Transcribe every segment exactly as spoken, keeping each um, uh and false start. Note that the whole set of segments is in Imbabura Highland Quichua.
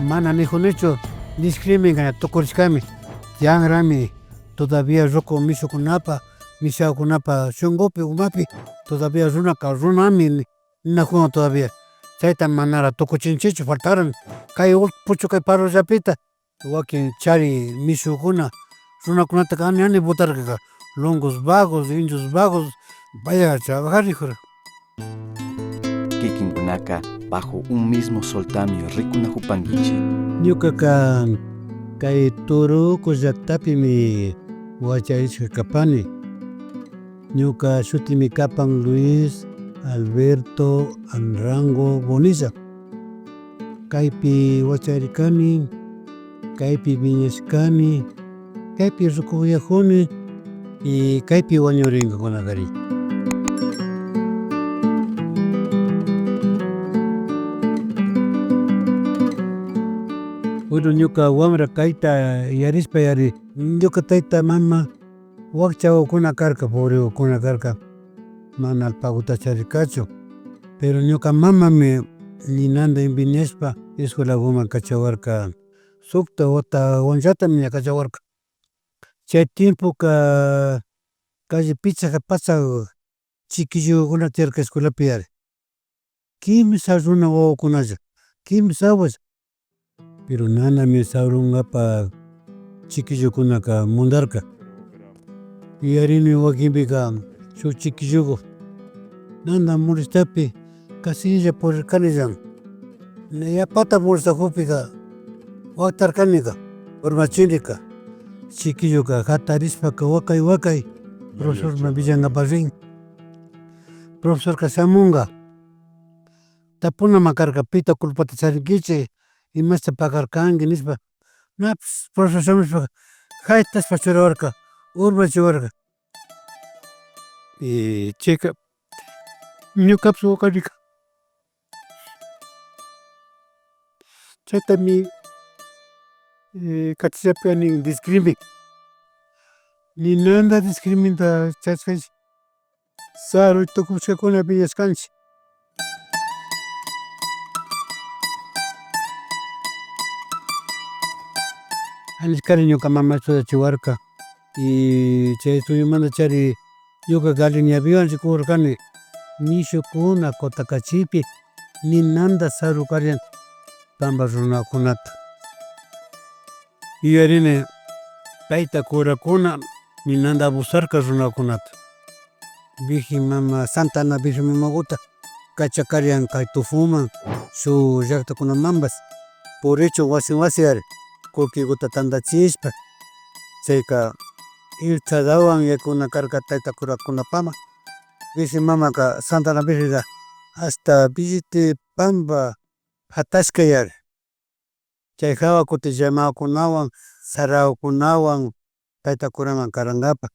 Mana nijunichu, discriminka ña tukurishkami. Tiyanrami todavía ruku mishukunapa, mishakunapa shunkupi, umapi todavía runaka runami ni-, ninajuna todavía. Chayta manara tukuchinchichu, faltaran. Kay ul-, puchukay parrullapita wakin chari mishukuna runakunataka ani ani votarkaka, longos vagos, indios vagos, vaya a trabajar, dijura. Kikinkunaka bajo un mismo soltami rikunajupankichi. Ñukaka kay Turuku llaktapimi wacharishka kapani. Ñuka shutimi kapan Luis Alberto Anrango Bonilla. Kaypi wacharirkani, kaypi wiñashkani, kaypi rukuyajuni y kaypi wañurinkakunakari. Bueno, ñuka wamra kayta yarishpa yari, ñuka tayta mama wakcha wawakuna karka, pobre wawakuna karka, mana alpaguta charirkachu. Pero ñuka mamami ninanta empeñashpa escuelaguman kachawarka. Sukta wata wanllatami ña kachawarka. Chay tiempoka calle pichka patsak chikillukuna tiyarka escuelapi yari. Kimsa runa wawakunalla, kimsawalla. Pero nanami sarunkapak chikillukunaka mundarka. Yuyarini wakinpika shuk chikilluku nana molestapi kasilla purirkanilla. Yapata molestajukpika waktarkanika, urmachinika. Chikilluka jatarishpaka wakay wakay profesorman willankapak rin. Profesorka shamunka. Tapunaman karka, pita culpata charinkichik, imashta pagarkanki nishpa. Napish profesor shamushpaka jaytashpa churawarka, urmachiwarka. Y chayka ñukapish wakarika. Chaytami, eh, katillapi nin discrimin. Ninanta discriminta chashkanchik. Saruy tukushkakuna wiñashkanchik. Anishkari ñuka mama estudiachiwarka. Y chay estudiomantachari ñuka Gardeniapiwan rikukurkani mishukuna Cotacachipi ninanta sarukarian pamba runakunata. Yuyarini, tayta kurakuna ninanta abusarka runakunata. Virgen mama, Santa Ana Virgen mamaguta kachakarian kay tufuman, shuk llaktakunamanpash. Purichun wasin wasin ari, kullkiguta tantachishpa. Chayka, ilchadawan yaykuna karka tayta kurakunapaman. Virgen mamaka, Santa Ana Virgenka, hasta billete pamba jatashka yari. Chay jawa kutin llamakunawan, sarakunawan tayta kuraman karankapak.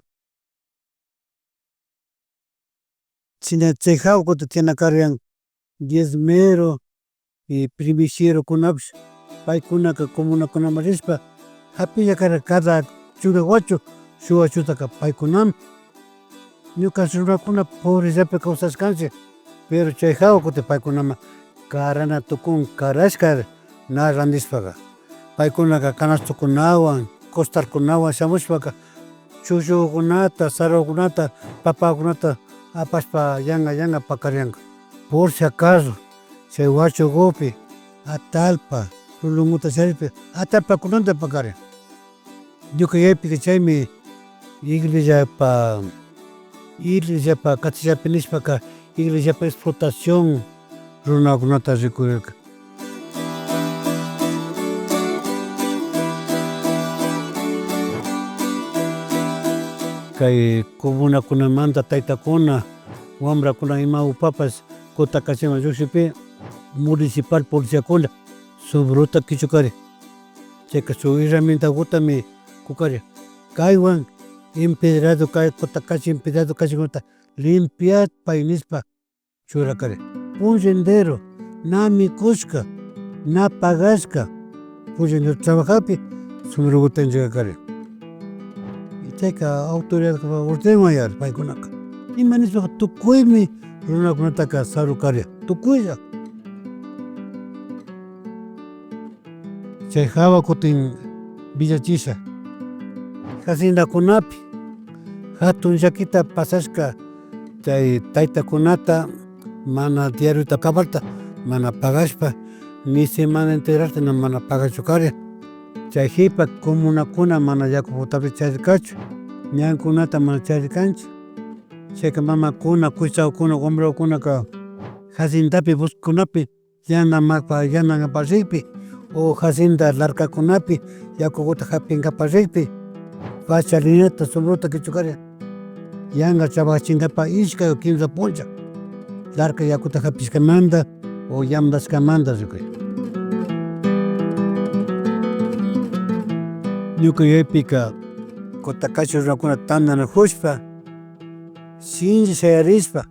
Shina chay jawa kutin tiana karian diezmero y primicierokunapish, paykunaka comunakunaman rishpa japilla karan cada chunka wachu, shuk wachutaka paykunaman. Ñuka runakuna pobrellapi kawsashkanchik, pero chay jawa kutin paykunaman karana tukun, karashka na randishpaka. Paykunaka canastokunawan, costalkunawan shamushpaka, chullukunata, sarakunata, papakunata apashpa yanka yanka pakarianka. Por si acaso, chay wachukupi atallpa, lulunguta charishpa, atallpakunata pakarian. Ñuka yuyaypika chaymi iglesiapa, iglesiapa katillapi nishpaka, iglesiapa explotación runakunata rikurirka. Kay comunakunamanta taytakuna, wambrakuna ima upapash Cotacachiman llukshipi municipal policiakuna sobrota kichukarin. Chayka shuk herramientagutami kukarin. Kaywan empedrado, kay Cotacachi empedrado kashkata limpiapay nishpa churakarin. Punlla entero na mikushka, na pagashka, punlla entero trabajapi sombreroguta entregakarin. Y chayka autoridadka ordenwan yari paykunaka. Ima nishpaka tukuymi runakunataka sarukarian, tukuylla. Chay hawa kutin willachisha. Haciendakunapi hatun llakita pasashka chay taytakunata mana diariota cabalta mana pagashpa, ni semana enterata na mana pagachu karin. Chay hipa comunakuna mana yaku potable charirkachu, ñankunata mana charirkanchik. Chayka mamakuna, kuytsakuna, wambrakunaka haciendapi, bosquekunapi yanamapa, yanankapak rikpi, o hacienda larkakunapi yakukuta hapinkapak rikpi, pacha liñata, sombrota kichukarin, yanka trabajachinkapak ishkay o kimsa puncha larka yakuta hapishkamanta o yamtashkamanta rikuy. Ñuka yuyaypika, Cotacachi runakuna tantanakushpa, shinchi shayarishpa,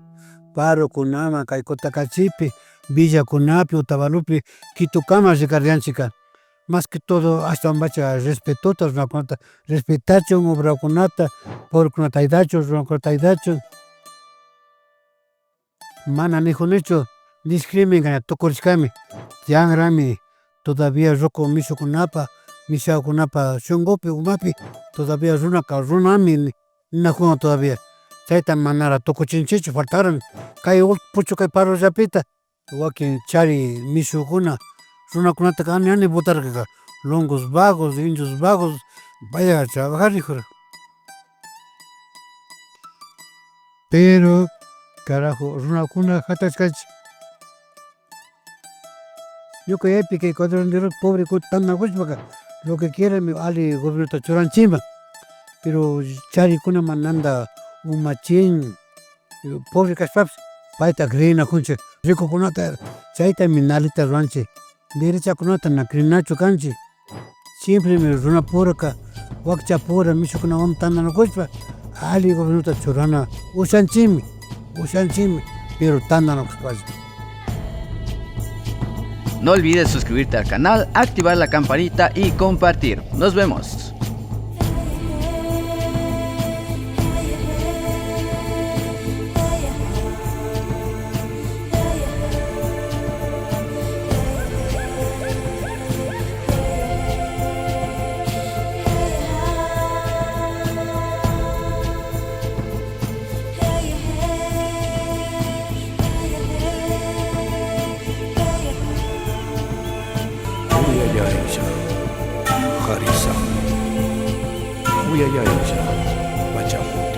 Parokunaman, kay Cotacachipi, villakunapi, Otavalopi, Quitokama rikarillanchikka. Más que todo, ashtawanpacha respetota, runakunata respetachun, obrakunata, pobrekunata ayudachun, runakunata ayudachun. Mana nijunichu, discriminka ña tukurishkami. Tiyanrami todavía ruku mishukunapa, mishakunapa shunkupi, umapi, todavía runaka runami ni-, ninajuna todavía. Chayta manara tukuchinchikchu, faltaran. Kay ul-, puchukay parrollapita wakin chari mishukuna, runakunataka ani ani votarkaka, longos vagos, indios vagos, vaya a trabajar, nijura. Pero, carajo, runakuna jatashkanchik. Ñuka yuyaypi kay cuadrangular pobre kuta tantanakushpaka, lo que quierami ali gobiernotachu churanchikman. Pero charikuna mananda umachin, pobre kashpapish, payta creenakunchik. Rikukunata, chaytami nalita ruranchik. Derechakunata na creenachu kanchik. Siempremi runapuraka, wakchapura, mishukunawan tantanakushpa, ali gobiernota churana ushanchikmi, ushanchikmi, pero tantanakushpalla. No olvides suscribirte al canal, activar la campanita y compartir. Nos vemos. Uyayaylla, Harisa. Uyayaylla, Pachapu.